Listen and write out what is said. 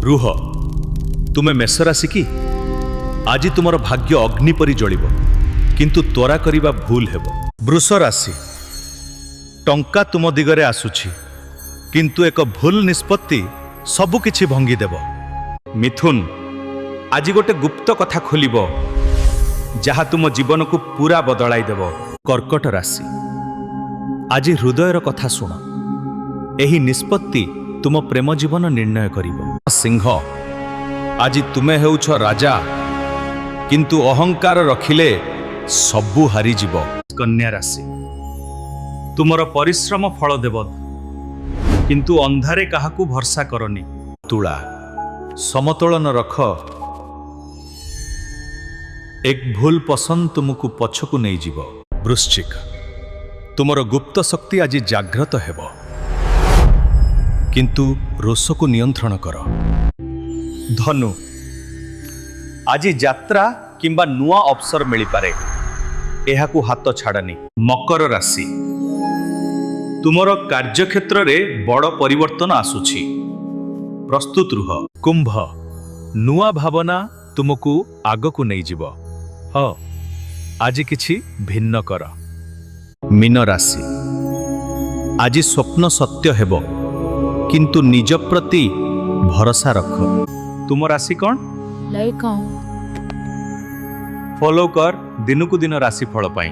ରୁହ, ତୁମେ ମେଷ ରାଶି କି? ଆଜି ତୁମର ଭାଗ୍ୟ ଅଗ୍ନି ପରି ଜଳିବ, କିନ୍ତୁ ତ୍ୱରା କରିବା ଭୁଲ ହେବ। ବୃଷ ରାଶି, ଟଙ୍କା ତୁମ ଦିଗରେ ଆସୁଛି, କିନ୍ତୁ ଏକ ଭୁଲ ନିଷ୍ପତ୍ତି ସବୁ କିଛି ଭଙ୍ଗିଦେବ। ମିଥୁନ, ଆଜି ଗୋଟେ ଗୁପ୍ତ କଥା ଖୋଲିବ, ଯାହା ତୁମ ଜୀବନକୁ ପୁରା ବଦଳାଇ ଦେବ। କର୍କଟ ରାଶି, ଆଜି ହୃଦୟର କଥା ଶୁଣ। ଏହି ନିଷ୍ପତ୍ତି ତୁମ ପ୍ରେମ ଜୀବନ ନିର୍ଣ୍ଣୟ କରିବ। ସିଂହ, ଆଜି ତୁମେ ହେଉଛ ରାଜା, କିନ୍ତୁ ଅହଙ୍କାର ରଖିଲେ ସବୁ ହାରିଯିବ। କନ୍ୟା ରାଶି, ତୁମର ପରିଶ୍ରମ ଫଳ ଦେବ, କିନ୍ତୁ ଅନ୍ଧାରେ କାହାକୁ ଭରସା କରନି। ତୁଳା, ସମତୋଳନ ରଖ। ଏକ ଭୁଲ ପସନ୍ଦ ତୁମକୁ ପଛକୁ ନେଇଯିବ। ବୃଶ୍ଚିକ, ତୁମର ଗୁପ୍ତ ଶକ୍ତି ଆଜି ଜାଗ୍ରତ ହେବ, କିନ୍ତୁ ରୋଷକୁ ନିୟନ୍ତ୍ରଣ କର। ଧନୁ, ଆଜି ଯାତ୍ରା କିମ୍ବା ନୂଆ ଅବସର ମିଳିପାରେ। ଏହାକୁ ହାତ ଛାଡ଼ନି। ମକର ରାଶି, ତୁମର କାର୍ଯ୍ୟକ୍ଷେତ୍ରରେ ବଡ଼ ପରିବର୍ତ୍ତନ ଆସୁଛି। ପ୍ରସ୍ତୁତ ରୁହ। କୁମ୍ଭ, ନୂଆ ଭାବନା ତୁମକୁ ଆଗକୁ ନେଇଯିବ। ହଁ, ଆଜି କିଛି ଭିନ୍ନ କର। ମୀନ ରାଶି, ଆଜି ସ୍ୱପ୍ନ ସତ୍ୟ ହେବ, କିନ୍ତୁ ନିଜ ପ୍ରତି ଭରସା ରଖ। ତୁମ ରାଶି କ'ଣ? Like follow କର ଦିନକୁ ଦିନ ରାଶିଫଳ ପାଇଁ।